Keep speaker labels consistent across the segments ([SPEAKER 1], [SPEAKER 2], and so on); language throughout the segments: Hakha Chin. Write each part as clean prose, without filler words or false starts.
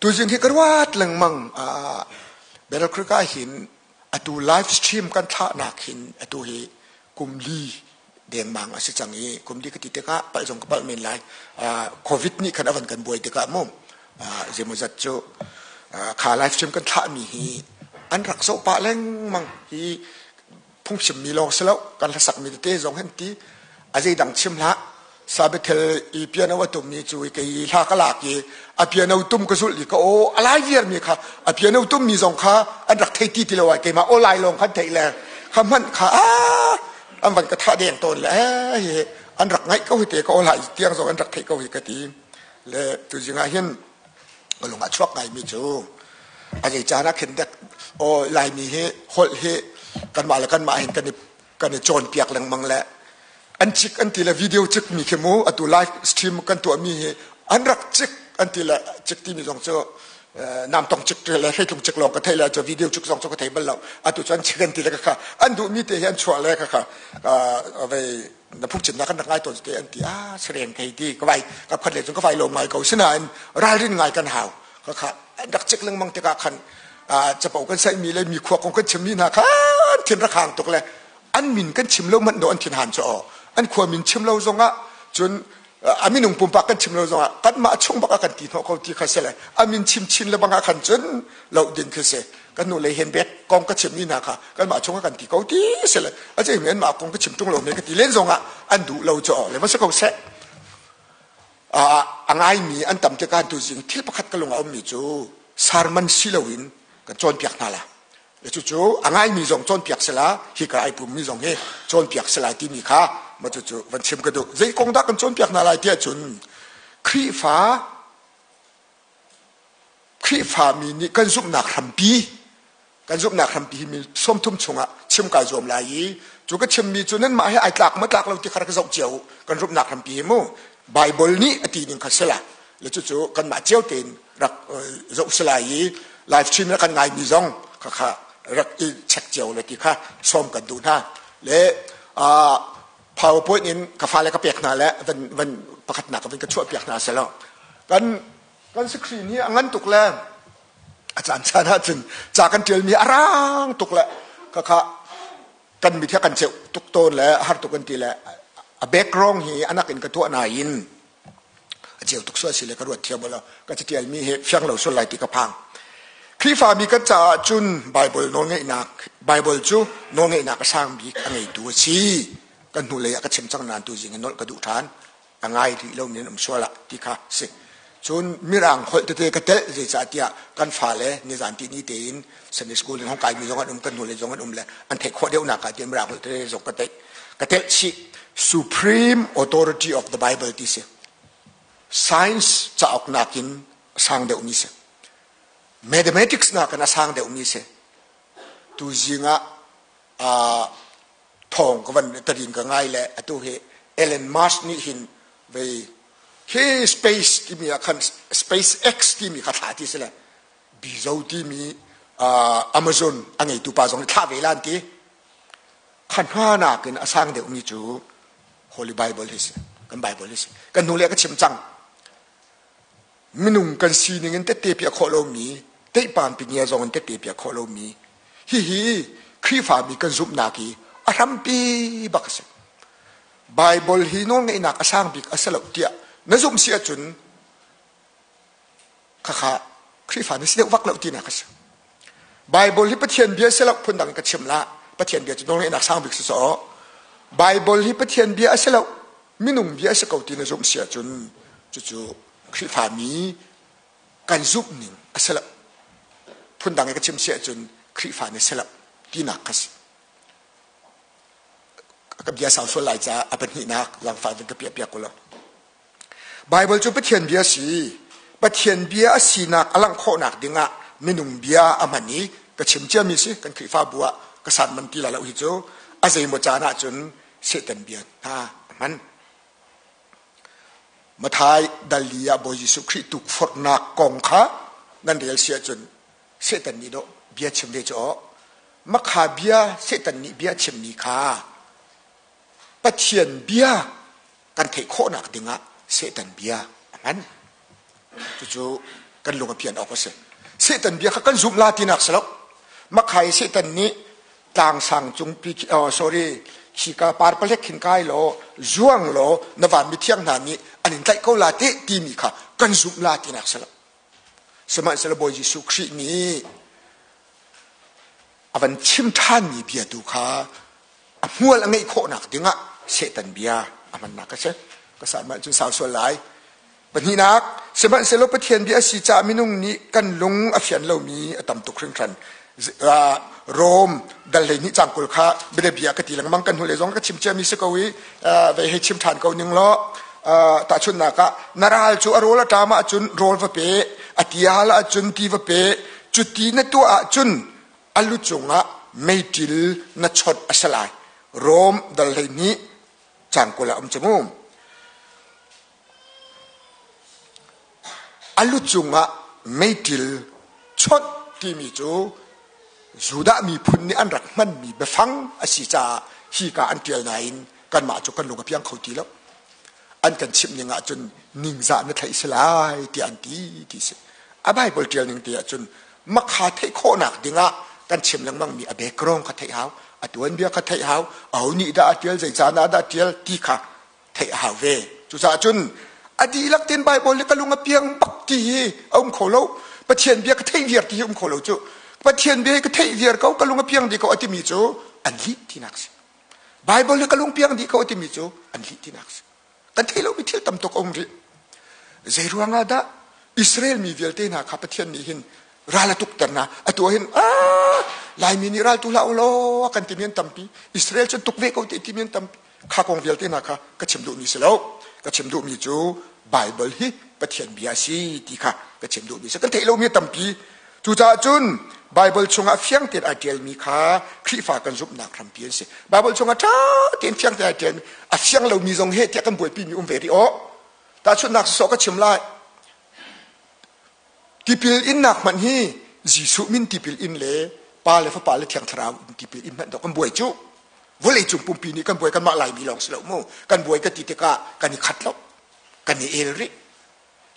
[SPEAKER 1] Tuzing hi ka ruat lengmang. Battle Creek ah hin atu live stream kan thlahnak hin atu hi kum li dengmang a si cang i kum li ka ti tikah palh zong ka palh men lai. Covid nih khan a van kan buai tikah mu zeimawzat cu kha live stream kan thlahmi hi an rak zoh pah lengmang. Hi phungchimmi lawng si lo, kan hlasakmi tete zong hin ti a zeidang chim hlah. Sabethel i piano a tummi cu kei hla ka lak i a piano tum ka zulh i ka aw a lai viarmi kha a piano tummi zong kha an rak thei ti ti lo ai. Keimah aw lai lawng khan theih le kha hmanh kha an van ka thah deng tawn le hi an rak ngaih ko hi te, ka aw lai tiang zong an rak theih ko hi ka ti le. Tuzing ah hin ka lung ah chuak ngaimi cu a zei caan ah khin dek aw Laimi hi holh hi kanmah le kanmah hin kan i cawnpiak lengmang le an cik an ti le video cik mi khi mu atu live stream kan tuah mi hi an rak cik an ti le cik timi zong cu nam tong cik le hreitlung cik lawng ka thei le cu video cik zong cu ka thei bal lo. Atu cu an cik an ti le ka kha an duh mi te hi an chuah le ka kha vei na phungchim na kan rak ngai tawn te an ti a sereng thei ti ka vai ka khat le cun ka vai lo ngai ko. Sinain ralrin ngai kan hau. Ka kha rak cik lengmang tikah khan capo kan saih mi le mi khua kong kan chim mi hna khan thin rak hang tuk le an min kan chim lo manh do an thin han chu an khua min chim lo zongah cun a minung pumpak kan chim lo zongah kanmah chung bak kan ti hnawh ko ti kha se le a min chim chin le bangah khan cun lo ding khi se. Kan nu le hen bek kong ka chim mi hna kha kanmah chung kan ti ko ti se le a ce men mah kong ka chim tung lo me ka ti len zongah an duh lo cho le ma se ko se. A ngai mi an tam te kan tu zing thil pakhat ka lung a um mi cu sarman si lo in kan cawnpiak hna la le cu cu a ngai mi zong cawnpiak sela hi ka ai pum mi zong hi cawnpiak sela ti mi kha ma cu cu van chim ka duh. Zei kong dah kan cawnpiak hna lai tiah cun Khrihfa mi nih kan zumhnak hrampi kan zumhnak hrampi hi mi 30 chungah chim kai zuam lai i cu ka chimmi cu nan mah he ai tlak ma tlak lo ti kha rak zoh cio. Kan zumhnak hrampi hi mu Bible nih a ti ning kha sila le cu cu kanmah cio tein rak zoh sila i live stream na kan ngai mi zong kha kha rak i check cio le ti kha sawm kan duh hna le. PowerPoint in ka fale ka pek hna le van van pakhatnak ka van ka chuah piak hna selo. Kan kan screen hi a ngan tuk le a caan caan ahcun ca kan ṭialmi a rang tuk le kha kha kan mit hi kan ceuh tuk tawn le har tuk an ti le a background hi anak in ka tuah nain a ceu tuk sual si le ka ruat thiam lo, ka catialmi hi fiang lo sual lai ti ka phang. Khrihfami kan caah cun Bible nawlngeihnak Bible cu nawlngeihnak a sang bik a ngeitu a si. Kan hnulei ah ka chim cang nain tu zing in nolh ka duh ṭhan, a ngai rih lo mi an um sual ah ti kha si. Cun mirang holh tete ka telh, zeicahtiah kan fale nizan ti ni tein Sunday school in hong kai mi zong an um, kan hnulei zong an um le an theih khawh deuhnak ah tiah mirang holh tete zong ka telh ka telh chih. Supreme authority of the Bible ti si. Science cauk nakin a sang deuhmi si, mathematics nakin a sang deuhmi si. Tu zing ah thawng ka van tarin ka ngai le atu hi Elon Musk nih hin vei hi space timi ah khan SpaceX timi kha thla ti si le Bizo timi Amazon a ngeitu pa zong nih thlah ve lan ti kha hna nakin a sang deuhmi cu Holy Bible hi si, kan Bible hi si. Kan hnu le ka chim cang, minung kan sining in tette piah khawh lomi teihpan pingia zong in tette piah khawh lomi hihi Khrihfami kan zumhnak hi a hrampi bak a si. Bible hi nawlngeihnak a sang bik a si lo tiah na zumh si ahcun khakha Khrihfa na si deuh vak lo tinak a si. Bible hi Pathian bia si lo, phundang ka chim la, Pathian bia cu nawlngeihnak sang bik si so. Bible hi Pathian bia a si lo, minung bia a si ko ti na zumh si ahcun cucu Khrihfami kan zumh ning a si lo. Phundang i ka chim si ahcun Khrihfa na si lo tinak kha si. Ka bia sau sual lai caah a pahnihnak zaangfah in ka piah piak ko lo. Bible cu Pathian bia a si. Pathian bia a sinak a langh khawhnak dingah minung bia a hman i ka chim ciami si. Kan Khrihfabu ah ka san man ti lai lo hi cu. A zeimaw caan ahcun Satan bia hna a hman. Mathai dal li ah Bawi Jesuh Khrih tukforhnak kong kha nan rel si ahcun Satan nih dawh bia chim ve cu aw. Makha bia Satan nih bia chimmi kha Pathian bia kan theih khawhnak dingah Satan bia a hman. Cucu Kan lung a pian awk a si. Satan bia kha kan zumh la tinak si lo. Makhai Satan nih tlangsang cung pi oh, sorry khika par palek khin kai law zuang law na van mithiang hna nih an in tlaih ko la te timi kha kan zumh la tinak si lo. Sihmanhsehlaw Bawi Jesuh Khrih nih a van chim ṭhanmi bia tu kha a hmual a ngeih khawhnak dingah Satan bia a hmannak a si. Ka sa mah cun sau sual lai. Pahnihnak, sihmanhsehlaw Pathian bia a si caah minung nih kan lung a fian lomi a tam tuk hringhran. Rom dal 12 cang 20 kha bianabia ka ti lengmang kan hnulei zong ka chim ciami si ko i vei hei chim ṭhan ko ning law tahchunhnak ah na ral cu a rawl a ṭam ahcun rawl va pe a ti a hal ahcun ti va pe cuti na tuah ahcun a lu cungah meiṭil na chawt a si lai Rom dal 12 cang 20 ah um cu mu A lu cungah meiṭil chawnh timi cu Judah miphun nih an rak hmanmi biafang a si caah hika an ṭial nain kanmah cu kan lung a piang kho ti lo. An kan chimh ning ahcun ningzah na theih si lai tiah an ti ti si. A Bible ṭial ning te ahcun makha theih khawhnak dingah kan chim lengmangmi a background kha theih hau, a tuanbia kha theih hau, aho nih dah a ṭial, zei caan ah dah a ṭial ti kha theih a hau ve. Cucaah cun a dihlak tein Baibal le ka lung a piang bak ti hi a um kho lo. Pathian bia ka theih viar ti hi um kho lo cu. Pathian bia hi ka theih viar ko, ka lung a piang dih ko a timi cu an lih tinak si. Baibal hi ka lung piang dih ko a timi cu an lih tinak si. Kan theih lomi thil tam tuk a um rih. Zei ruangah dah Israel mi vialte hna kha Pathian nih hin ral a tukter hna. Atu ah hin Laimi nih ral tu hlah u law kan timi an tampi. Israel cu tuk ve ko ti timi an tampi. Kha kong vialte hna kha ka chim duhmi si lo. Ka chim duhmi cu Baibal hi Pathian bia a si ti kha ka chim duhmi si. Kan theih lomi a tampi. Cucaah cun Baibal chungah fiang tein ai ṭialmi kha Khrihfa kan zumhnak hrampi an si. Baibal chungah ṭha tein fiang tein ai ṭialmi a fiang lomi zong he tiah kan buaipimi um ve rih aw. Tahchunhnak sawsawh ka chim lai. Tipil innak hmanh hi Jesuh min tipil in le Pa le Fapa le Thiang Thlarau in tipil in hmanh dawh kan buai cu. Vawlei cung pumpi nih kan buai kanmah Laimi lawng si lo mu. Kan buai ka ti tikah kan i khat lo. Kan i el rih.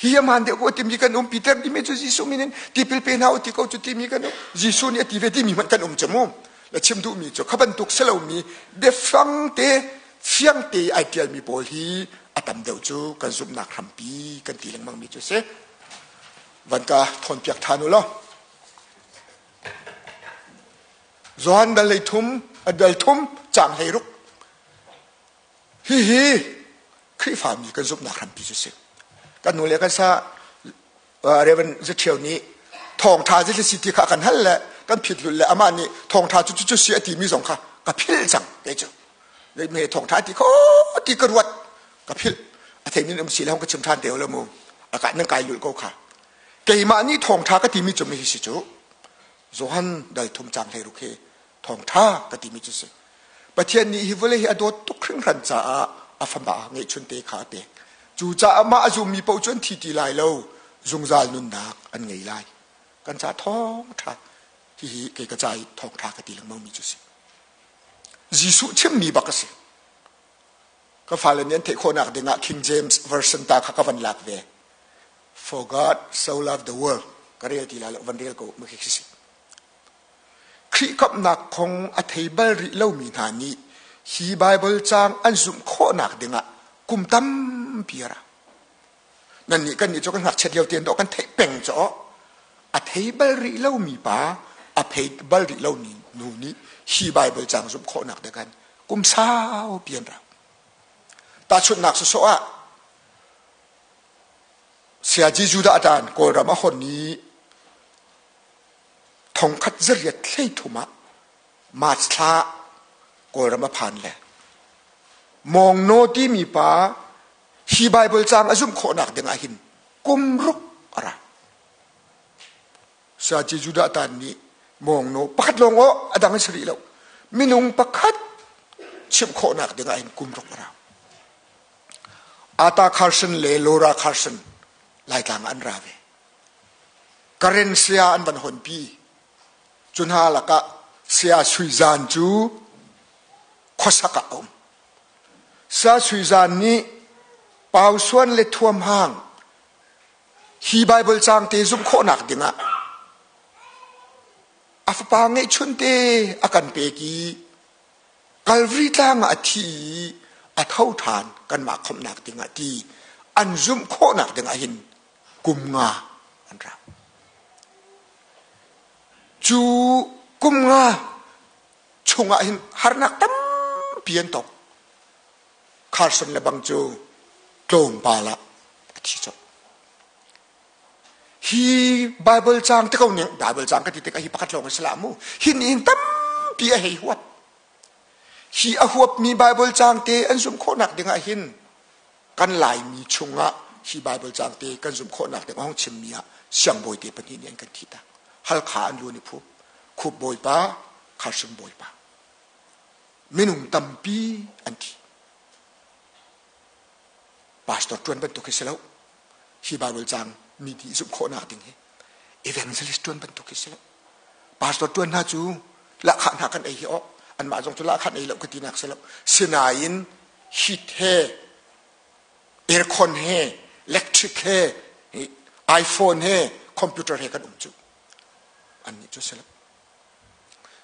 [SPEAKER 1] Hi a hmaan deuh ko timi kan um Peter timi cu Jesuh min in tipil pe hna u ti ko cu timi kan um. Jesuh nih a ti ve timi hmanh kan um cu mu. La chim duhmi cu kha bantuk si lomi biafang te fiang te ai ṭialmi pawl hi a tam deuh cu kan zumhnak hrampi kan ti lengmangmi cu si. Van ka thawnpiak ṭhan u law. Johan dal hlei thum, dal thum, caang 16. Hihi Khrihfami kan zumhnak hrampi cu si. Kan nu le kan sa Reverend Zaṭhio nih thawngṭha zeitluk si ti kha kan hal le kan phit lul le amah nih thawngṭha cu cu si a timi zong kha ka philh cang kei cu. Me thawngṭha ti kho ti ka ruat ka philh a thei min um si le hong ka chim ṭhan te lo mu a ka nan kai lul ko kha keimah nih thawngṭha ka timi cu mi hi si cu Johan dal thum cang 16 hi thawngṭha ka timi cu si Pathian nih hi vawlei hi a dawt tuk hringhran caah a fapa ngeihchun te kha a pek cu caah mah a zummi paoh cu an thi ti lai lo zungzal nunnak an ngei lai kan ca thawngṭha hihi kei ka ca i thawngṭha ka ti lengmang mi cu si Jesuh chimmi bak a si. Ka fale nih an theih khawhnak dingah King James Version ta kha ka van lak ve. For God so loved the world. Ka rel ti lai lo, van rel ko ma khi si. Khrih kamhnak kong a thei bal rih lomi hna nih hi Bible caang an zumh khawhnak dingah kum tampi a ra. Nan nih kan nih cu kan ngakchiat lio tein dawh kan theih peng cu a thei bal rih lomi pa a thei bal rih lomi nu nih hi Bible caang zumh khawhnak ding kan kum saupi an rau. Tahchunhnak sawsawh ah Sayaji Judah atan Kawlram a hon i 1833 ah March thla Kawlram a phan le Mawngnaw timi pa Hi Baibal caang a zumh khawhnak ding ah hin kum ruk a ra. Saci Judah tan nih mawngnaw pakhat lawng aw a dang an si rih lo. Minung pakhat chimh khawhnak ding ah hin kum ruk a ra. Ata Carson le Laura Carson Laitlang ah an ra ve. Karen saya an van honpi. Cu hna lakah saya Sui Zan cu khuasak ah a um. Sa Sui Zan nih Pausuan le Thuamhang Hi Bible caang te zumh khawhnak dingah a fapa ngeihchun te a kan pek i Calvary tlang ah a thi i a tho ṭhan kanmah khawmhnak dingah ti an zumh khawhnak dingah hin kum nga an rau. Cu kum nga chungah hin harnak tampi an tong. Carson le bang cu tlawmpal ah a thi colh. Hi Bible caang te ko nih Bible caang ka ti tikah hi pakhat lawng a si lah mu. Hi nih hin tampi a hei huap. Hi a huapmi Bible caang te an zumh khawhnak dingah hin kan Laimi chungah hi Bible caang te kan zumh khawhnak ding a hung chimmi ah siangbawi te pahnih nih an kan thih tak. Halkha an luan i phup. Khup bawipa, Carson bawipa. Minung tampi an thi. Pastor ṭuan bantuk hi si lo. Hi Bible caang mi nih zumh khawhnak ding hi evangelist ṭuan bantuk hi si lo. Pastor ṭuan hna cu lahkhah hna kan ei hi awk anmah zong cu lahkhah ei lo ka tinak si lo. Sinain heat he aircon he electric he iPhone he computer he kan um cu. Annih cu si lo.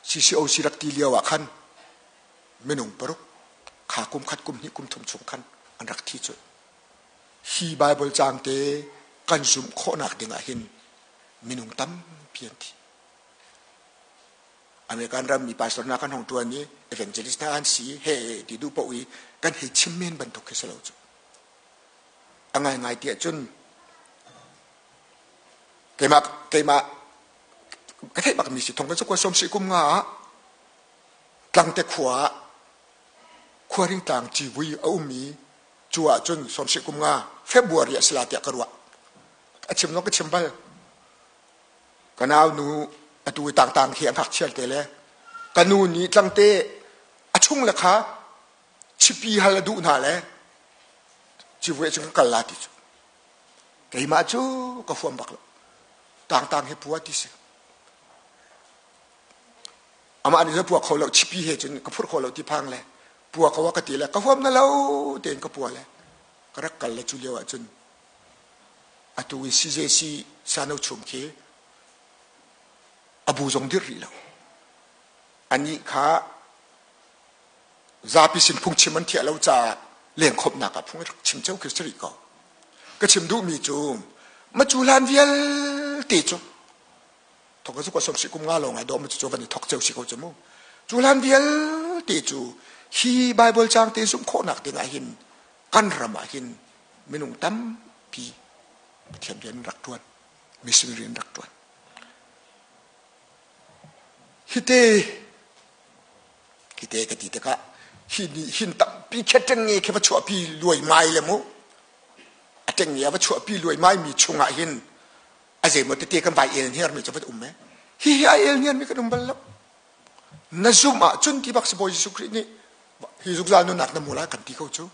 [SPEAKER 1] CCOC rak ti lio ah khan minung paruk kha kum khat kum hnih kum thum chung khan an rak thi cu. Hi Bible caang te kan zumh khawhnak ding ah hin minung tampi an thi. American ram mi pastor hna kan hong tuan i evangelist hna an si he ti duh paoh i kan hei chim men bantuk khi si lo cu. A ngaingai tiah cun keimah keimah ka theih bak mi si thong kan sukua som si kum nga ah tlangte khua ah khuaring tlang civui a um i cu ah cun sawmsih kum nga February a si la tiah ka ruah a chim zong ka chim bal ka nau nu atu i tangtang khi a ngakchia te le ka nu nih tlangte a chung le kha chipi hal a duh hna le civui cu ka kal la ti cu keimah cu ka huam bak lo tangtang hi pua ti si amah nih pua kho lo chipi he cun ka phur kho lo ti phang le pua ko ka ti le ka huam na lo tein ka pua le ka rak kal le cu lio ah cun atu i CJC sano chum khi abu zong dir rih lo anih kha zapi sin phungchim an thiah lo caah lengkhawmhnak ah phung rak chim cio khi si rih ko ka chim duhmi cu ma cu hlan vialte cu thok cu som si kum nga lawng ai dawm cu van i thok ceu si ko cu mu cu hlan vialte cu hi bible cang te zumh khawhnak ding ah hin kan ram ah hin minung tampi Pathian rian rak tuan mission rian rak tuan hite hite ka ti tikah hi nih hin tampi kheteng nge khi va chuahpi luai mai le mu a teng nge va chuahpi luai mai mi chungah hin a zeimaw tete kan vai el hniar mi cu va um e hi hi ai el hniar mi kan um bal lo na zum ah cun ti bak si Bawi Jesuh Khrih nih hi zungzal nunnak na mu lai kan ti ko cu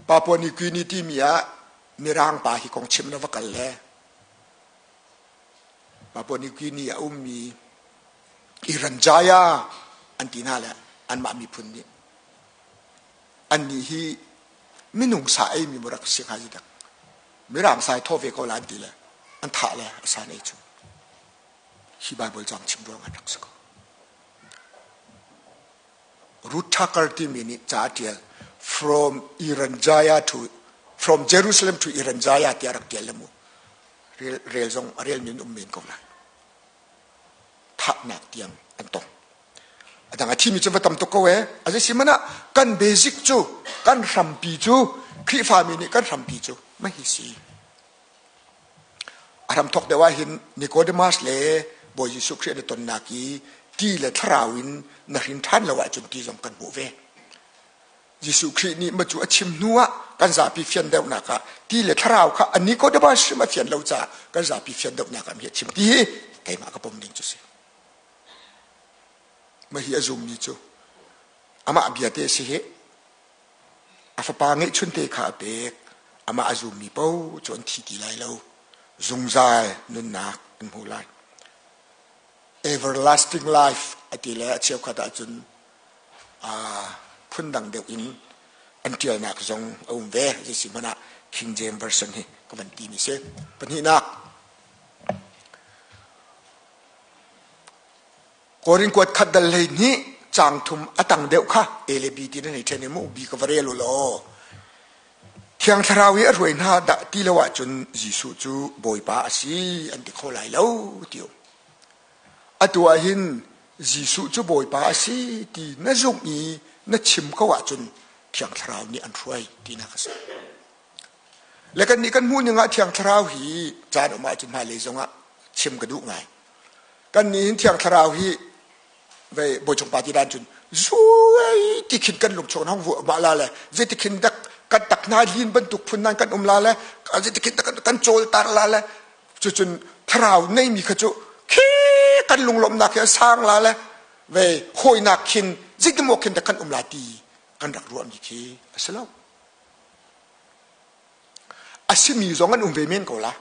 [SPEAKER 1] Papua New Guinea timi ah mirang pa hi kong chim na va kal le Papua New Guinea a ummi Iranjaya an ti hna le anmah miphun nih annih hi minung sa ei mi rak si hnga dak mirang sai thaw ve ko la an ti le an thah le a sa nei cu hi bible cang chim ruang an rak si ko Ruth Tucker timi nih ca a tial from Iranjaya to from Jerusalem to Iranjaya tiah rak tial le mu rel rel zong a rel min um men ko lai thahnak tiang an tong a dang a thimi cu va tam tuk ko e a zei si mana kan basic cu kan hrampi cu Khrihfami nih kan hrampi cu ma hi si a hram thok deuh ah hin Nicodemus le Bawi Jesuh Khrih an i tonnak i ti le thlarau in na hrin ṭhan lo ahcun ti zong kan hmuh ve Jesuh Khrih nih ma cu a chim hnu ah kan zapi fian deuhnak ah ti le thlarau kha a Nicodemus hrim a fian lo caah kan zapi fian deuhnak ah mi a chim ti hi keimah ka pom ding cu si ma hi a zummi cu amah bia te si hi a fapa ngeihchunte kha a pek amah a zummi paoh cu an thi ti lai lo zungzal nunnak an hmu lai everlasting life a ti le a cheukhat ahcun phundang deuh in an ṭialnak zong a um ve. Zeisi hmanh ah King James Version hi ka van ti mi si. Pahnihnak, Korin kuat khat dal hlei hnih caang thum a tang deuh kha A le B ti nan hei ṭhen i mu B ka va rel u law. Thiang Thlarau i a hruai hna dah ti lo ahcun Jesuh cu Bawipa a si an ti kho lai lo ti um. Atu ah hin Jesuh cu Bawipa a si ti na zumh i na chim ko ahcun Thiang Thlarau nih an hruai tinak a si. Le kannih kan hmuh ning ah Thiang Thlarau hi caan um ahcun hmailei zongah chim ka duh ngai. Kannih hin Thiang Thlarau hi vei Bawichung pa ti dan cun zuai ti khin kan lungchuak hong vu ma la le zeiti khin dak kan tak hna lin bantuk phun nan kan um la le zeiti khin dak kan cawl tar la le cucun thlarau neimi kha cu khi kan lunglawmhnak hi a sang la le ve hawinak khin zeitimaw khin dak kan um la ti kan rak ruahmi khi a si lo. A simi zong an um ve men ko la.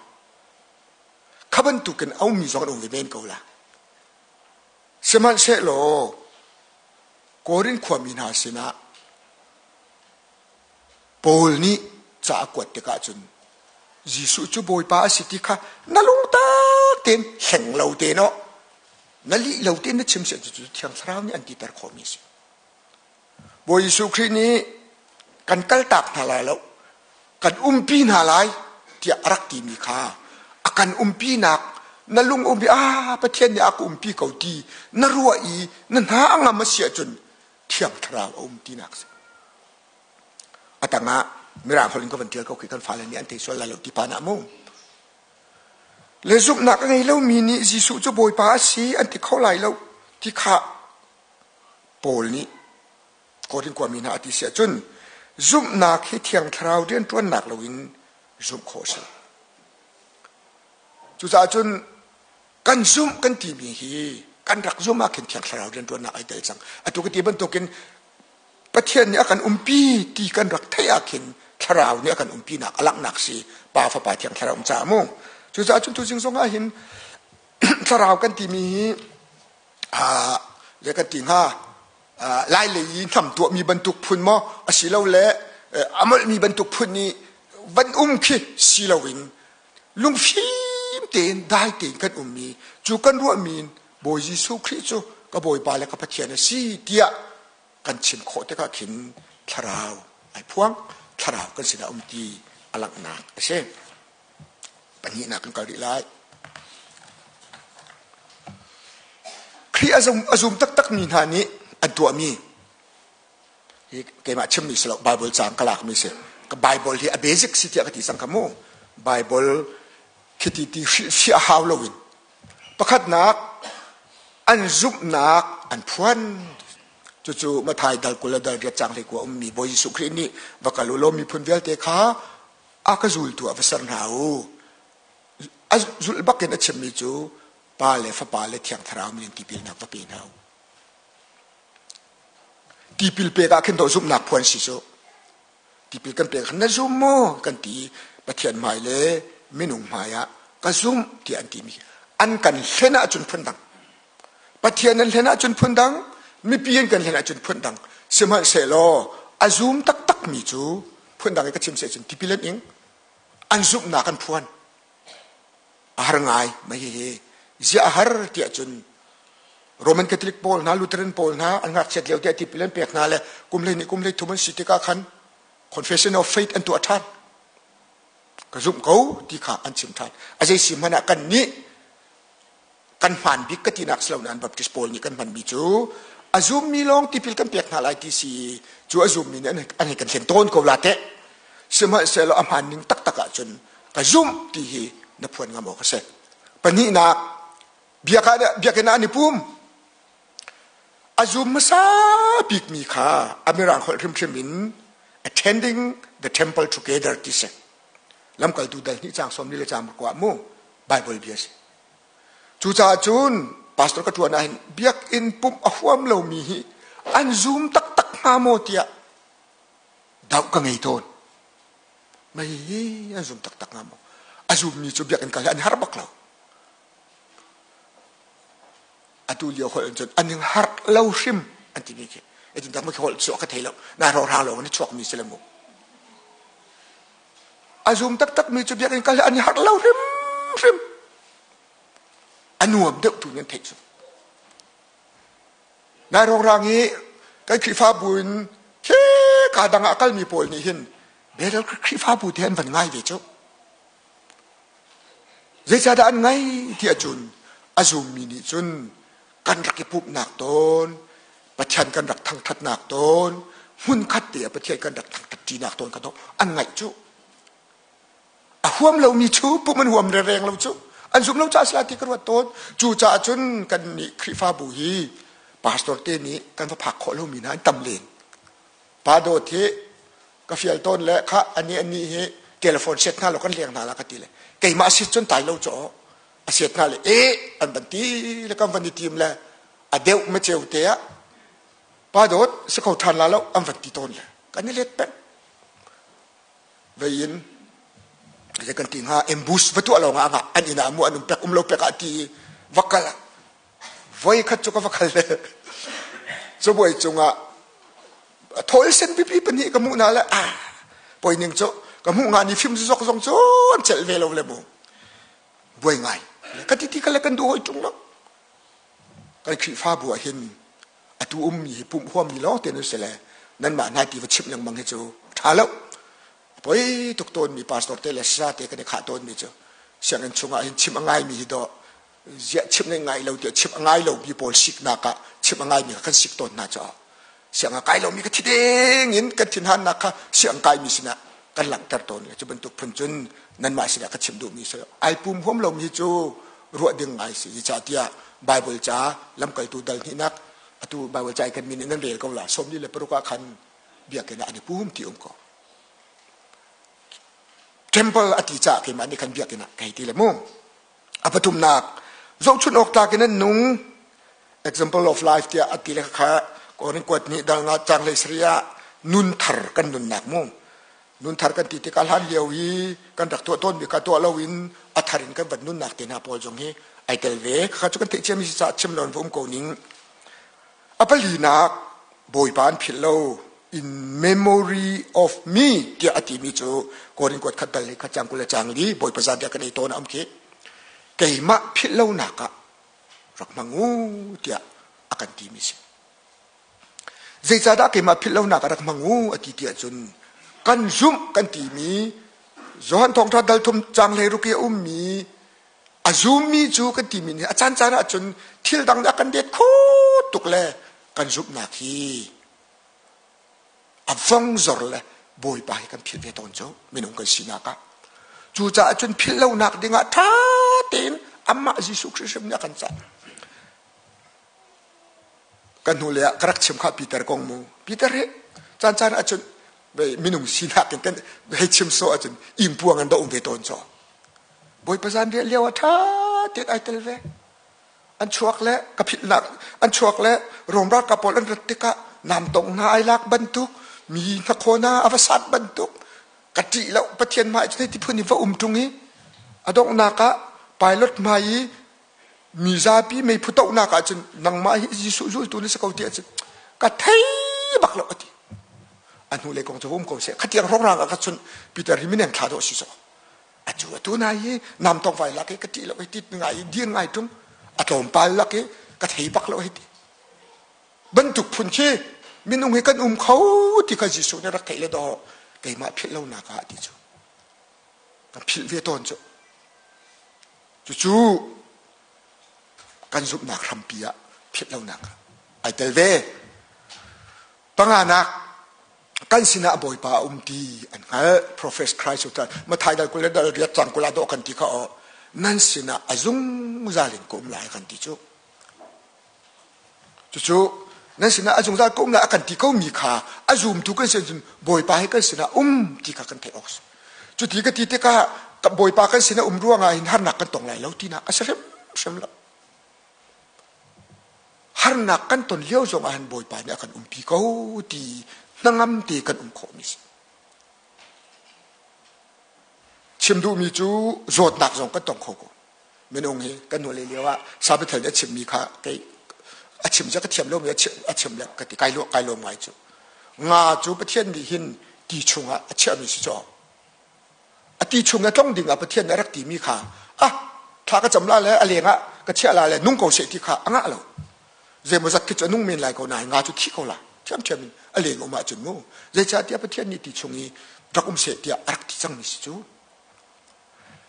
[SPEAKER 1] Kha bantukin a ummi zong an um ve men ko la. Sihmanhsehlaw Korin khuami hna sinah Paul nih ca a kuat tikah cun Jesuh cu Bawipa a si ti kha na lungtak tein hleng lo te no na lih lo tein na chim si cu Thiang Thlarau nih an titer khawhmi a si. Bawi Jesuh Khrih nih kan kaltak hna lai lo, kan umpi hna lai tiah a rak timi kha a kan umpinak na lung um i ah Pathian nih a ka umpi ko ti na ruah i na hna a ngam a si ahcun Thiang Thlarau a um tinak a si. A tangah Mirang holh in ka van tial ko khi kan fale nih an thei sual lai lo ti pa nah mu. Le zumhnak a ngei lomi nih Jesuh cu Bawipa a si an ti kho lai lo ti kha Paul nih Korin khuami hna a ti si ahcun zumhnak hi Thiang Thlarau rianṭuannak loin zumh khawh a si. Cucaah cun kan zumh kan timi hi kan rak zumh ah khin Thiang Thlarau rianṭuannak ai tel cang. Atu ka ti bantukin Pathian nih a kan umpi ti kan rak theih ah khin Thlarau nih a kan umpinak a langhnak si Pa Fapa Thiang Thlarau um caah mu. Cucaah cun tuzing zong ah hin Thlarau kan timi hi le kan ti hnga lai lei i hnam tuahmi bantuk phun maw asilole a molhmi bantuk phun i van um khi si loin lungfim tein dai tein kan ummi cu kan ruahmi Bawi Jesuh Khrih cu ka Bawipa le ka Pathian a si tiah kan chim khawh tikah khin thlarau ai phuang thlarau kan sinah um ti a langhnak a si. Pahnihnak kan kal rih lai. Khrih a zum taktakmi hna nih an tuahmi hi keimah chimmi si lo Bible caang ka lakmi si. Ka Bible hi a basic si tiah ka ti cang kha mu. Bible khiti ti hrilhfiah hau loin pakhatnak an zumhnak an phuan cucu Mathai dal 20 le dal riat caang hlei kua ummi Bawi Jesuh Khrih nih va kal u law miphun vialte kha a ka zultu ah va ser hna u. A zulh bakin a chimmi cu Pa le Fapa le Thiang Thlarau min in tipilnak va pe hna u. Tipil pek ah khin dawh zumhnak phuan si cu. Tipil kan pek na zum maw kan ti Pathian hmai le minung hmai ah ka zumh tiah an timi an kan hlen ahcun phundang Pathian an hlen ahcun phundang mipi an kan hlen ahcun phundang sihmanhsehlaw a zum taktakmi cu phundang i ka chim seh cun tipil an ing an zumhnak an phuan a har ngai mah hihi ziah a har tiah cun Roman Catholic pawl hna Lutheran pawl hna an ngakchiat lio tiah tipil an pek hna le kum hlei kum hlei thum an si tikah khan confession of faith an tuah ṭhan ka zumh ko ti kha an chim ṭhan a zei si hmanh ah kan nih kan hmaan bik ka tinak si lo nain Baptist pawl nih kan hmanmi cu a zummi lawng tipil kan pek hna lai ti si cu a zummi nih an hei kan thlen tawn ko la teh sihmanhsehlaw a hmaan ning taktak ahcun ka zumh ti hi na phuan ngam awk a si pahnihnak biakinn ah an i pum a zum hmasa bikmi kha a mirang holh hrimhrim in attending the temple together ti si lamkaltu dal hnih caang sawm ni le caang kua mu Bible bia si Cucaah cun pastor ka ṭuan ahhin biakinn pumh a huam lomi hi an zum taktak hnga maw tiah doh ka ngei tawn. Mei hi an zum taktak hnga maw? A zummi cu biakinn kal hi an har bak lo. Atu lio holh in cun an ing har lo hrim an timi khi. Etin tak ma holh chuah ka thei lo. Na rawhrang lo na chuakmi si le mu. A zum taktakmi cu biakinn kal hi an i harh lo hrimhrim. A nuam deuh tu nan theih cu. Nai rongrang i kan Khrihfabu in ka dang ah kalmi pawl nih hin Bethel Khrihfabu te an van ngai ve cu. Zeicahdah an ngai ti ahcun a zummi nih cun kan rak i pumhnak tawn, Pathian kan rak thangṭhatnak tawn, hmunkhat te ah Pathian kan rak thangṭhat ṭinak tawn kha an ngaih cu. A huam lomi cu pumh an huam rereng lo cu. An zum lo caah si ti ka ruat tawn. Cu caah cun kan nih Khrihfabu hi pastor te nih kan va phak khawh lomi hna an tam len. Pa dawt hi ka fial tawn le kha ani ani hi telephone set hna lo kan leng hna la ka ti le keimah sit cun tai lo caw a set hna le e an van ti le kan van i tim le a deuh ma ceu te ah pa dawt si kho ṭhan la lo an van ti tawn le kan i let peng vei in le kan ti hnga ambush va tuah lawng ah an inn ah mu an um pek um lo pek ah ti va kal voi khat cu ka va kal le cabuai cungah thawl sen pipi pahnih ka hmuh hna le ah poi ning cu ka hmuh nga ni fim zok zong cu an celh ve lo le mu buai ngai ka ti ti ka le kan duh hoi ṭung lo kan Khrihfabu ah hin atu ummi hi pumh huammi lawng te nan si le nanmah hna ti va chimh lengmang hi cu ṭha lo poi tuk tawnmi pastor te le sa te kan i khah tawnmi cu sianginn chungah hin chim a ngaimi hi dawh ziah chimh na ngai lo tiah chimh a ngai lomi pawl siknak ah chimh a ngaimi kha kan sik tawn hna caah siang a kai lomi ka thi ding in kan thinhannak kha siang kaimi sinah kan langhter tawn le cu bantuk phun cun nanmah sinah ka chim duhmi si ai pum huam lomi cu ruah ding ngai si zeicahtiah Bible ca lamkaltu dal hnihnak atu Bible ca i kan min in nan rel ko la 46 ah khan biakinn ah an i pum ti um ko temple a ti caah keimah nih khan biakinn ah ka hei ti le mu A pathumnak, zohchunh awk tlak in an nung. Example of life tiah a ti le kha Korin kuat nih dal nga cang hlei sari ah nun thar kan nunnak mu. Nun thar kan ti tikah hlan lio i kan rak tuah tawnmi kha tuah loin a thar in kan van nunnak te hna pawl zong hi ai tel ve. Kha cu kan theih ciami si caah chim lo in va um ko ning. A palinak, Bawipa an philh lo. In memory of me tiah a timi cu Korin kuat khat dal khat cang 20 le cang li Bawipa zan tiah kan ei tawn a um khi. Keimah philh lonak ah rak hmang u tiah a kan timi si. Zeicahdah keimah philh lonak ah rak hmang u a ti tiah cun kan zumh kan timi Johan Thawngṭha dal thum cang hlei ruk i a ummi a zummi cu kan timi nih a caan caan ahcun thil dang nih a kan det kho tuk le kan zumhnak hi a vong zor le bawipa hi kan philh ve tawn cu minung kan sinak ah cucaah cun philh lonak dingah ṭha tein amah Jesuh Khrih hrim nih a kan cah kan hnu le ah ka rak chim kha Peter kong mu Peter hi caan caan ahcun minung sinak in kan hei chim sawh ahcun ingpuang an da um ve tawn caw Bawipa zanriah lio ah ṭha tein ai tel ve. An chuak le ka philhnak an chuak le Rom ralkap pawl an rat tikah namtong hna ai lak bantuk mi hnakhaw hna a va sat bantuk ka ṭih lo Pathian hmai cu ti phun i va um ṭung i a donghnak ah pilot hmai i mi zapi meiphu tohnak ah cun nangmah hi Jesuh zultu na si ko ti ahcun ka thei bak lo a ti. A hnu lei kong cu um ko seh khatiang rongrang ah ka chun Peter hi mineng thla dawh si so atu atu na hi nam tong vai lak i ka ṭih lo hei ti ngai i dir ngai ṭung a tlawmpal lak i ka thei bak lo hei ti bantuk phun khi minung hi kan um kho ti kha Jesuh nih rak theih le dawh keimah philh lonak ah ti cu kan philh ve tawn cu cucu kan zumhnak hrampi ah philh lonak ai tel ve Panganak, kan sinah Bawipa a um ti an hngalh. Profess Christ cu Mathai dal 20 le dal riat cang 20 ah dawh kan ti kha aw. Nan sinah a zungzal in ka um lai kan ti cu. Cucu nan sinah a zungzal ka um lai a kan ti ko mi kha a zumtu kan sin cun Bawipa hi kan sinah um ti kha kan theih awk si. Cuti ka ti tikah Bawipa kan sinah um ruangah hin harnak kan tong lai lo tinak a si hrimhrim lo. Harnak kan ton lio zong ah hin Bawipa nih a kan umpi ko ti hnangam te kan um khawhmi si. Chim duhmi cu zawtnak zong kan tong kho ko. Minung hi kan hnu lio ah Sabbathal nih a chimmi kha kei a chim cu ka thiam lomi a chim le ka ti kai lo kai lawm ngai cu. Nga cu Pathian nih hin ti chungah a chiahmi si caw. Ti chung a tlong ding ah Pathian nih a rak timi kha ah thla ka cam la le a leng ah ka chiah la le nung ko seh ti kha a ngah lo. Zeimawzat khi cu a nung men lai ko nain nga cu thi ko la. Ṭhiamṭhiam in a leng um ahcun mu. Zeicahtiah Pathian nih ti chung i rak um seh tiah a rak ti cangmi si cu.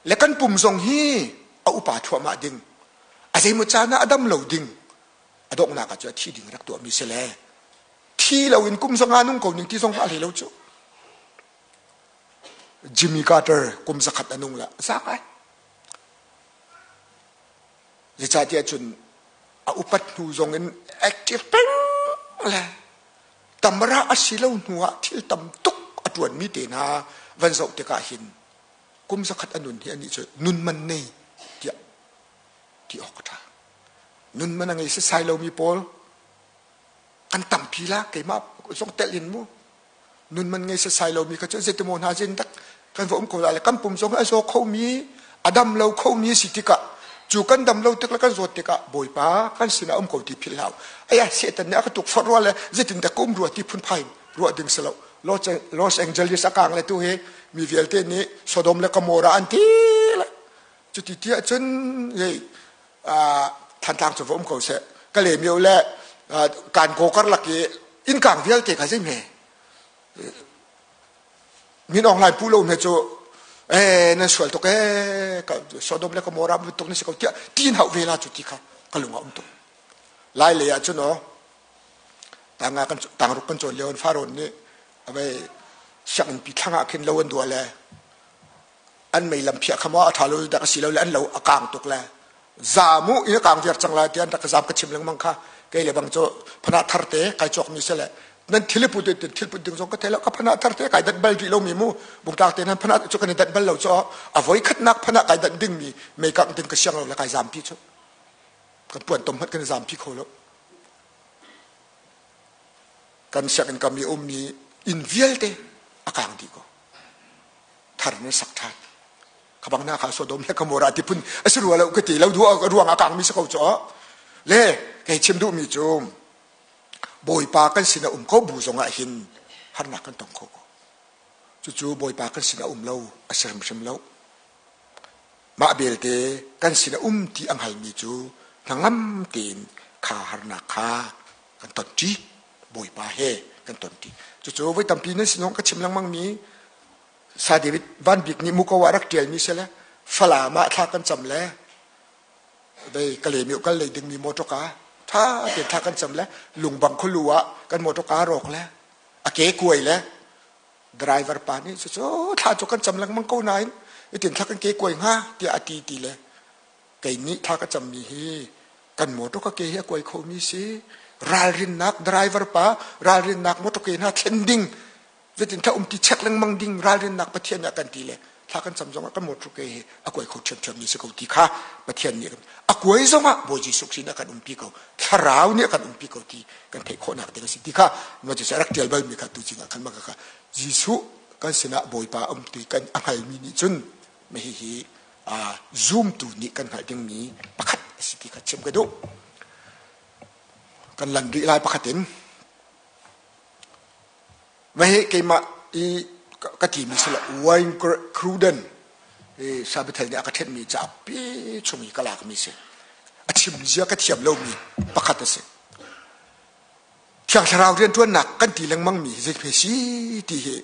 [SPEAKER 1] Le kan pum zong hi a upa thluahmah ding. A zeimaw caan ah a dam lo ding. A donghnak ah cun a thi ding rak tuahmi si le thi loin kum zong ah nung ko ning ti zong a hlei lo cu. Jimmy Carter kum zakhat a nung la za ngai. Zeicahtiah cun a upat hnu zong in active peng le tamra a si lo hnu ah thil tam tuk a ṭuanmi te hna van zoh tikah hin kum zakhat a nun hi anih cu nun man nei tiah ti awk a ṭha. Nun man a ngei setsai lomi pawl an tampi la keimah zong telh in mu nun man ngei setsai lomi kha cu zeitimaw hna zin dak kan va um ko lai le kan pum zong a zaw khomi a dam lo khomi si tikah cu kan dam lo tik le kan zawt tikah Bawipa kan sinah um ko ti philh hau aya Satan nih a ka tukforh rua le zeitin dah ka um rua ti phunphai ruah ding si lo Los Angeles a kang le tu hi mi vialte nih Sodom le Gomorrah an ti le cuti tiah cun hei Thantlang cu va um ko seh ka le mio le kan ko karlak i innkang vialte kha zeihme min Aung Hlaing pu lo hme cu eh nan sual tuk eh Sodom le Gomorrah bantuk na si ko tiah tin hauh ve la cu ti kha ka lung ah um tuk lai lei ah cun aw tanga kan tangruk kan cawn lio in Faraon nih avei sianginn pi thlang ah khin lo an dua le an mei lam phiah kha maw a ṭha lo dak a si lo le an lo a kang tuk le zam u in a kang viar cang lai tiah an rak ka zam ka chim lengmang kha kei le bang cu phana thar te kai cawk mi se le nan thil put tin thil put ding zong ka thei lo ka phana thar te kai dat bal rih lo mi mu bungtlak te nan phana cu kan i dat bal lo cu a voi khatnak phana kai dat ding mi mei kang ding ka siang lo le kai zam pi cu kan puan tom hmat kan i zam pi kho lo kan sianginn kam i ummi inn vialte a kang dih ko thar in sak ṭhan ka bang na kha Sodom le Gomorrah ti phun a si rua lo ka ti lo ruang a kangmi si ko cu le kei chim duhmi cu Bawipa kan sin a um ko bu zongah hin harnak kan tong kho ko cucu Bawipa kan sin a um lo a si hrimhrim lo mah belte kan sin a um ti a hngalmi cu hnangam tein kha harnak kha kan ton ṭi Bawipa he kan ton ṭi cucu voi tampi nan sinong ka chim lengmang mi Sa David Van Bik nih muko ah rak ṭialmi si le Falam ah thla kan cam le dei Kalaymyo kal lei dingmi motor ka ṭha tein thla kan cam le lungbang khualu ah kan motor ka rawk le a ke kuai le driver pa nih cucu thla cu kan cam lengmang ko nain itin thla kan ke kuai hnga tiah a ti ti le kei nih thla ka cammi hi kan motor ka ke hi a kuai khomi si ralrinnak driver pa ralrinnak motor ke hna thlen ding zeitin thla um ti check lengmang ding ralrinnak Pathian nih a kan ti le thla kan cam zongah kan motor ke hi a kuai kho ṭhiamṭhiam mi si ko ti kha Pathian nih a kuai zongah Bawi Jesuh Khrih nih a kan umpi ko thlarau nih a kan umpi ko ti kan theih khawhnak ding a si ti kha Jesuh rak ṭial balmi kha tu cingah khan maka kha Jesuh kan sinah Bawipa um ti kan a hngalmi nih cun hihi zumtu nih kan hngalh dingmi pakhat a si ti kha chim ka duh kan lan rih lai pakhat in Mahi keimah i ka timi si lo Wayne Cruden i Sabathel nih a ka ṭhenhmi cauk pi chung i ka lakmi si. A chim zia ka thiam lomi pakhat a si. Thiang Thlarau rianṭuannak kan ti lengmangmi hi zei si ti hi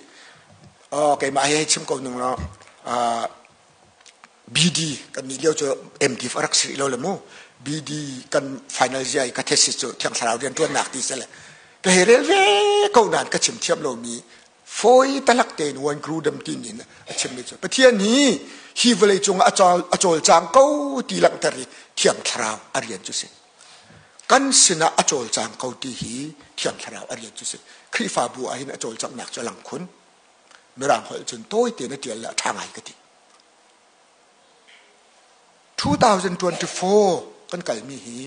[SPEAKER 1] keimah he chim ko ning law BD kan nih lio cu MD a rak si rih lo le mu BD kan final zia i ka thesis cu Thiang Thlarau rianṭuannak ti si le ka hei rel ve ko nain ka chim thiam lomi fawi talak tein one grudem tin in a chimmi cu Pathian hi hi vawlei cungah a cawlcang ko ti langhter i Thiang Thlarau a rian cu si kan sinah a cawlcang ko ti hi Thiang Thlarau a rian cu si Khrihfabu ah hin a cawlcanghnak cu a lang khun Mirang holh cun tawi tein a ṭial le a ṭha ngai ka ti 2024 kan kalmi hi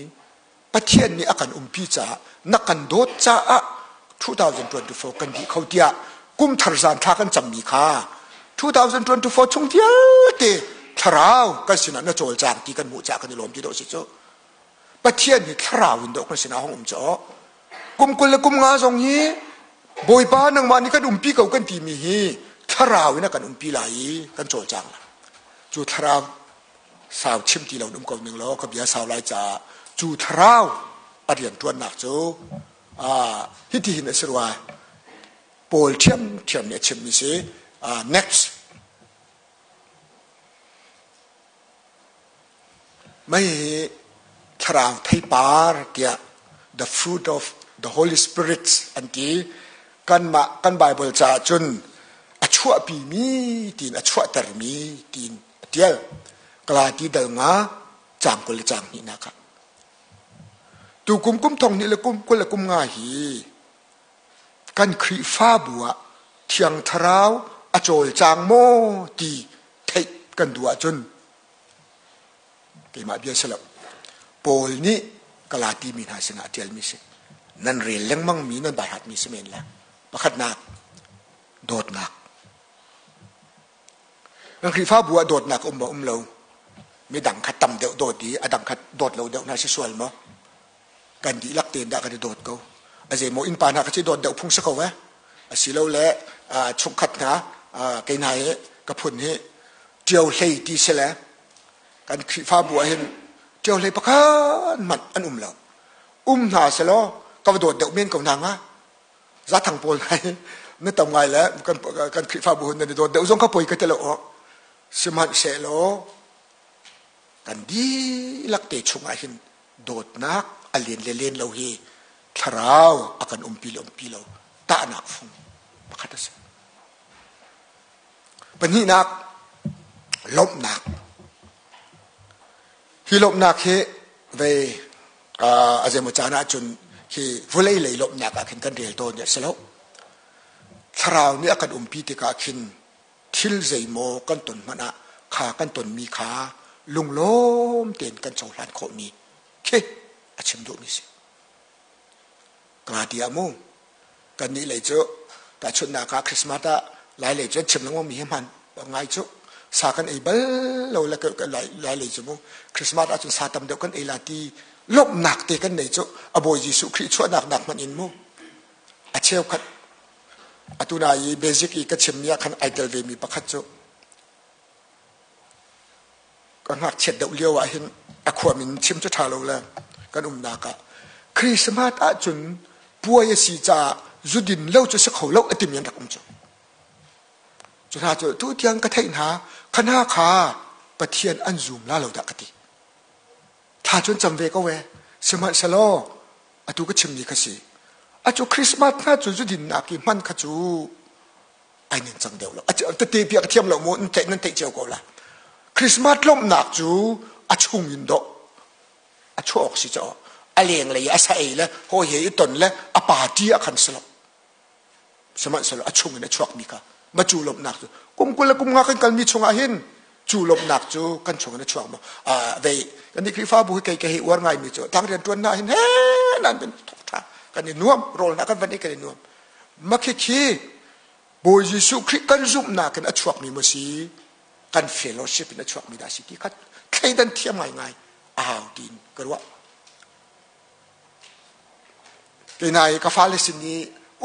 [SPEAKER 1] Pathian nih a kan umpi caah na kan dawt caah 2024 kan dih kho tiah kum thar zan thla kan cammi kha 2024 chung vialte thlarau kan sinah na cawlcang ti kan hmuh caah kan i lawm ti dawh si cu Pathian hi thlarau in dawh kan sinah hong um caw kum 25 zong hi Bawipa nangmah nih kan umpi ko kan timi hi Thlarau in a kan umpi lai i kan cawlcang lai. Cu thlarau sau chim ti lo um ko ning law ka bia sau lai caah cu thlarau a rianṭuannak cu hiti hin a si rua. Paul ṭhiamṭhiam nih a chimmi si. Next. Mei hi thlarau theipar tiah the fruit of the Holy Spirit an ti. Kanmah kan Bible caah cun a chuahpimi tiin a chuahtermi tiin a tial. Galati dal nga caang 20 le caang hnihnak ah. Tukum kum thong hnih le kum 20 le kum nga hi kan Khrihfabu ah Thiang Thlarau a cawlcang maw ti theih kan duh ahcun keimah bia si lo. Paul nih Galati mi hna sinah a ṭialmi si. Nan rel lengmang mi nan baihatmi si men le. Pakhatnak, dawtnak. Kan Khrihfabu ah dawtnak um maw um lo? Midang kha tam deuh dawt i a dang kha dawt lo deuh hna si sual maw? Kan dihlak tein dah kan i dawt ko. A zeimaw innpa hna kha ci dawt deuh phung si ko eh. Asilole chungkhat hna kei hna hi ka phun hi ṭio hlei ti si le kan Khrihfabu ah hin ṭio hlei pakhat hmanh an um lo. Um hna selaw ka va dawt deuh men ko hna hnga. Zathang pawl hna hi na tam ngai le kan, kan Khrihfabu hun nan i dawt deuh zong kha poi ka ti lo awk. Sihmanhsehlaw kan dihlak te chungah hin dawtnak a len le len lo hi thlarau a kan umpi le umpi lo tahnak fung pakhat a si. Pahnihnak, lawmhnak. Hi lawmhnak hi vei a zeimaw caan ahcun hi vawlei lei lawmhnak ah khin kan rel tawn a si lo. Thlarau nih a kan umpi tikah khin thil zeimaw kan ton hmanh ah kha kan tonmi kha lunglawm tein kan cohlan khawhmi khi a chim duhmi si. Ka ti ah mu kannih lei cu tahchunhnak ah Christmas ah lai lei cu an chim lengmang mi hi hman ngai cu sa kan ei bal lo le lai lei cu mu Christmas ahcun sa tam deuh kan ei la ti lawmhnak te kan nei cu a Bawi Jesuh Khrih chuahnak nak hmanh in mu a cheukhat atu na i basic i ka chimmi ah khan ai tel ve mi pakhat cu ka ngakchiat deuh lio ah hin a khua min chim cu ṭha lo le kan umnak ah Christmas ahcun puai a si caah zudin lo cu si kho lo a timi an rak um cu. Cu hna cu tu tiang ka theih hna kha hna kha Pathian an zum la lo dah ka ti. Thla cun cam ve ko e. Sihmanhsehlaw atu ka chimmi kha si. Acu Christmas hna cu zudinnak i hman kha cu ai ning cang deuh lo tete bia ka thiam lo mu nan theih nan theih cio ko la Christmas lawmhnak cu a chung in dawh a chuah awk si caw a leng lei a sa ei le hawi he i ton le a party a khan si lo sihmanhsehlaw a chung in a chuak mi kha ma cu lawmhnak cu kum 20 le kum nga kan kalmi chungah hin cu lawmhnak cu kan chung in a chuak maw vei kan nih Khrihfabu hi kei ka hei uar ngai mi cu tang rian tuan na hin he nan bin tha kan i nuam rawl na kan van i kan i nuam Makhikhi Bawi Jesuh Khrih kan zumhnak in a chuakmi maw si kan fellowship in a chuakmi dah si ti kha thleidan thiam ngaingai a hau tiin ka ruah. Kei i ka fale sin i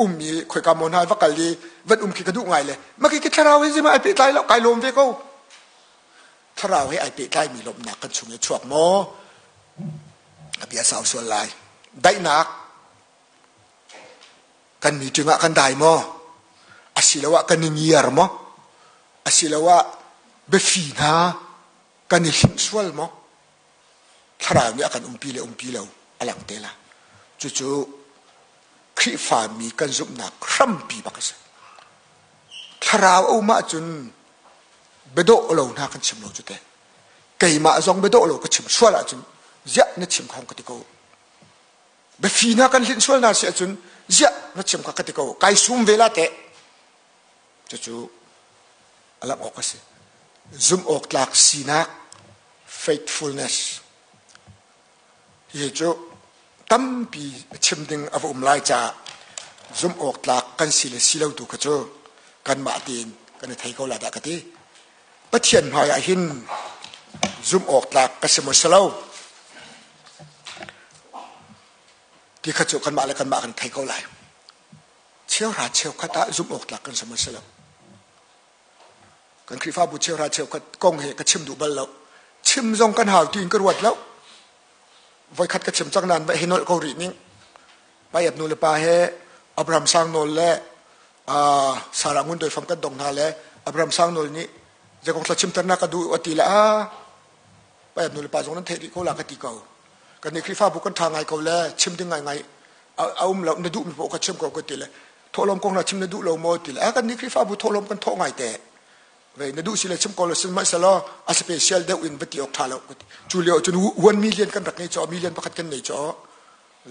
[SPEAKER 1] um i khoika maw hna va kal i van um khi ka duh ngai le makhi thlarau hi zima ai pehtlai lo kai lawm ve ko. Thlarau he ai pehtlaimi lawmhnak kan chung i chuak maw? A bia sau sual lai. Daihnak Kan meeting ah kan dai maw? Asiloah kan i ngiar maw? Asiloah biafi hna kan i hlimh sual maw? Thlarau nih a kan umpi le umpi lo a lang te la. Cucu Khrihfami kan zumhnak hrampi bak a si. Thlarau a um ahcun biadawh lo hna kan chim lo cu te. Keimah zong biadawh lo ka chim sual ahcun ziah na chim kha ka ti ko. Biafi hna kan hlinh sual hna si ahcun ziah na chim kha ka ti ko kai sum ve la teh. Cucu a langh awk a si. Zumh awk tlak sinak faithfulness hi cu tampi chim ding a va um lai caah zumh awk tlak kan si le si lo tu kha cu kanmah tein kan i thei ko la dah ka ti. Pathian hmai ah hin zumh awk tlak ka si maw si lo ti kha cu kanmah le kanmah kan thei ko lai. Cheuhra cheukhat ah zumh awk tlak kan si maw si lo. Kan Khrihfabu cheuhra cheukhat kong he ka chim duh bal lo. Chim zong kan hau tiin ka ruat lo. Voikhat ka chim cang nain va he nolh ko rih ning. Paiap nu le pa he Abraham Sang Nawl le Sarah Ngun Doi Fam kan dong hna le Abraham Sang Nawl nih zeikong thla chimternak ka duh a ti le a paiap nu le pa zong nan theih rih ko la ka ti ko. Kan nih Khrihfabu kan ṭha ngai ko le chim ding ngai ngai a um lo na duh mi paoh ka chim ko ka ti le thawhlawm kong na chim na duh lo maw ti le a kan nih Khrihfabu thawhlawm kan thawh ngai te ve na duh si le chim ko lo sihmanhsehlaw a special deuh in va ti awk ṭha lo ka ti. Cu lio cun 1 million kan rak ngei caw million pakhat kan nei caw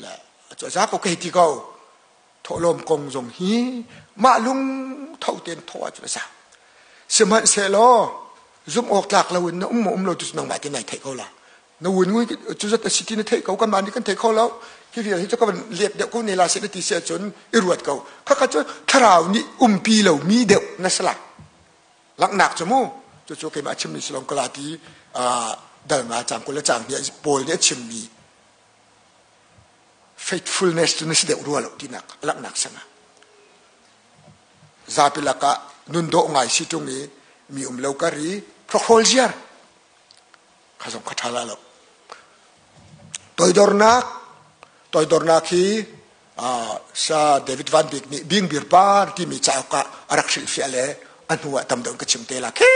[SPEAKER 1] le za ko ka hei ti ko. Thawhlawm kong zong hi mah lung tho tein thawh ahcun a za. Sihmanhsehlaw zumh awk tlak loin na um maw um lo tu cu nangmah te nai theih ko la. Na wun ngui cu zat a si ti na theih ko kanmah nih kan thei kho lo. Hi vial hi cu ka van lep deuh ko ne la seh na ti si ahcun i ruat ko. Khakha cu thlarau nih umpi lo mi deuh na si la. Langhnak cu mu cucu keimah chimmi si lawng ka la ti dal nga cang 20 le cang hnih Paul nih a chimmi faithfulness cu na si deuh rua lo tinak langhnak sangah zapi lakah nun dawh ngai si ṭung i mi um lo kar i hrokhrawl ziar kha zong kha ṭha la lo. Toidornak. Toidornak hi sa David Van Bik nih Bingbir Par timi cauk ah a rak hrilhfiah le a hnu ah tam deuh ka chim te la. Khi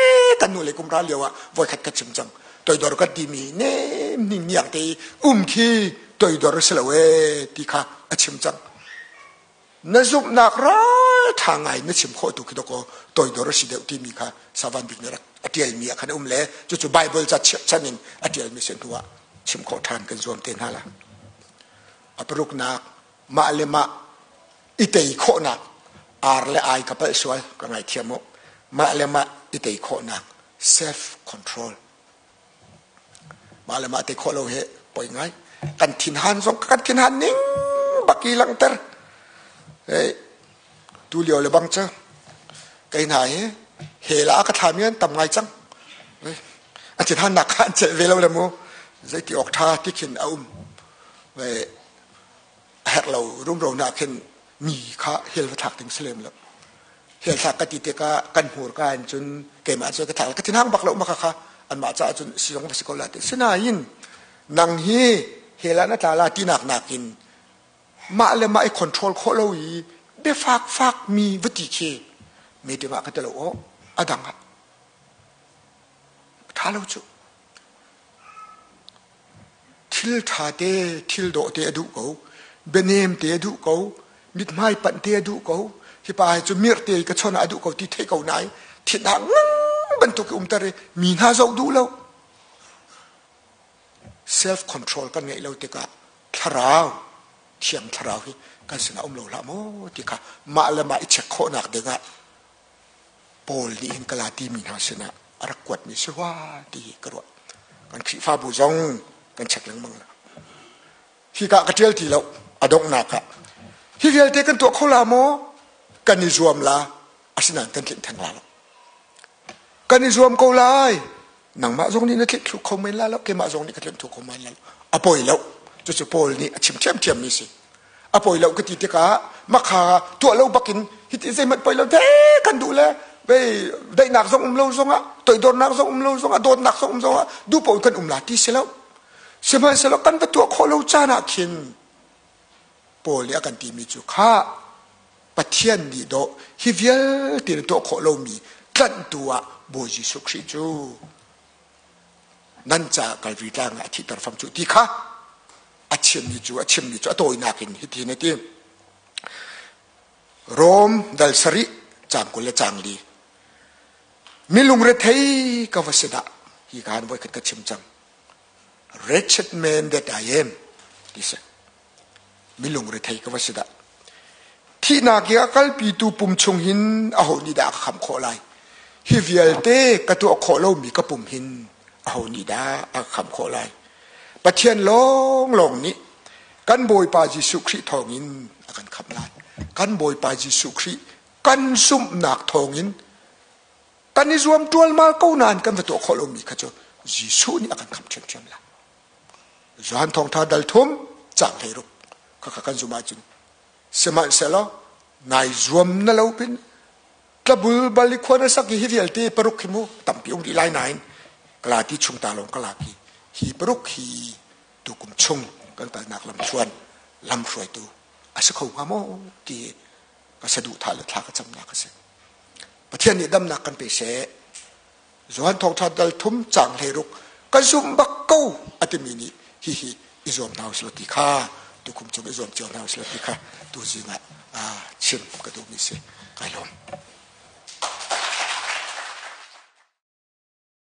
[SPEAKER 1] kan nu le kum ra lio ah voikhat ka chim cang. Toidor ka timi nem ning niang te um khi toidor si lo e ti kha a chim cang. Na zumhnak ral ṭha ngai na chim khawh tu khi dawkaw toidor a si deuh timi kha Savan Bik nih rak a ṭialmi ah khan a um le cucu Bible ca chan in a ṭialmi si hnu ah chim khawh ṭhan kan zuam te hna la. A paruknak, mah le mah i tei khawhnak. Ar le ai ka palh sual ka ngaithiam u. Mah le mah i tei khawhnak, self control. Mah le mah tei khawh lo he poi ngai. Kan thinhan zong kan thinhan ning bak i langhter. Hey, tu lio le bang cu kei hna hi hell ah ka thlami an tam ngai cang. A thinhannak kha an celh ve lo le mu. Zeiti awk ṭha ti khin a um. A herh lo rumro na khin mi kha hell va thlak ding si lem lo. Hell thlak ka ti tikah kan hmurka in cun keimah cu ka thlak ka thinhang bak lo maka kha anmah caah cun si zong va si ko la ti. Sinain nang hi hell ah na tla la tinak nakin mah le mah i control khawh lo i biafak fak mi va ti khi meeting ah ka ti lo aw a dang ah ṭha lo cu. Thil ṭha te, thil dawh te a duh ko, bianem te a duh ko, mithmai panh te a duh ko. Hi pa hi cu mirh te ka chon ah a duh ko ti theih ko nain thinhang ngang bantuk i umter i mi hna zoh duh lo. Self control kan ngeih lo tikah thlarau thiang thlarau hi kan sinah um lo hlah maw ti kha mah le mah i check khawhnak dingah Paul nih hin Galati mi hna sinah a rak kuatmi si rua ti hi ka ruah. Kan Khrihfabu zong kan check lengmang la. Hika ka ṭial ti lo a donghnak ah. Hi vialte kan tuah kho la maw? Kan i zuam la, asinain kan tlinh theng la lo. Kan i zuam ko lai. Nangmah zong nih na tlinh thlu kho men la lo, keimah zong nih ka tlinh thlu kho men la lo. A poi lo. Cucu Paul nih a chim ṭhiamṭhiammi si. A poi lo ka ti tikah makha tuah lo bakin hiti zeihmanh poi lo te kan duh le vei daihnak zong um lo zongah toidornak zong um lo zongah dawtnak zong um zongah duh paoh kan um la ti si lo. Sihmanhsehlaw kan va tuah khawh lo caan ah khin Paul nih a kan timi cu kha Pathian nih dawh hi vialte na tuah khawh lomi tlanhtu ah Bawi Jesuh Khrih cu nan caah Kalvari tlang ah a thihter fam cu ti kha a chimmi cu a chimmi cu a tawinak in hitin a ti. Rom dal sarih caang 20 le caang li. Mi lungrethei ka va si dah hi kaan voikhat ka chim cang. Wretched man that I am ti si. Mi lungrethei ka va si dah. Thihnak i a kalpitu pum chung hin aho nih dah a ka khamh khawh lai? Hi vialte ka tuah khawh lomi ka pum hin aho nih dah a ka khamh khawh lai? Pathian lawnglawng nih kan Bawipa Jesuh Khrih thawngin a kan khamh lai. Kan Bawipa Jesuh Khrih kan zumhnak thawngin kan i zuam ṭualmal ko nain kan va tuah khawh lomi kha cu Jesuh nih a kan khamh ṭhiamṭhiam lai. Johan Thawngṭha dal thum caang 16 khakha kan zumh ahcun sihmanhsehlaw nai zuam na lo pin. Tlabul bal i khua na sak i hi vialte paruk hi mu tampi um rih lai nain Kalati chung ta lawng ka lak i hi paruk hi tukum chung kan kalnak lamthluan lamhruaitu a si kho hnga maw ti ka saduhthah le thla ka camnak a si. Pathian nih damnak kan pe seh. Johan thawngṭha dal thum cang 16 ka zumh bak ko a timi nih hihi i zuam hna usih law ti kha tukum chung i zuam cio hna usih law ti kha tuzing ah chim ka duhmi si. Kai lawm.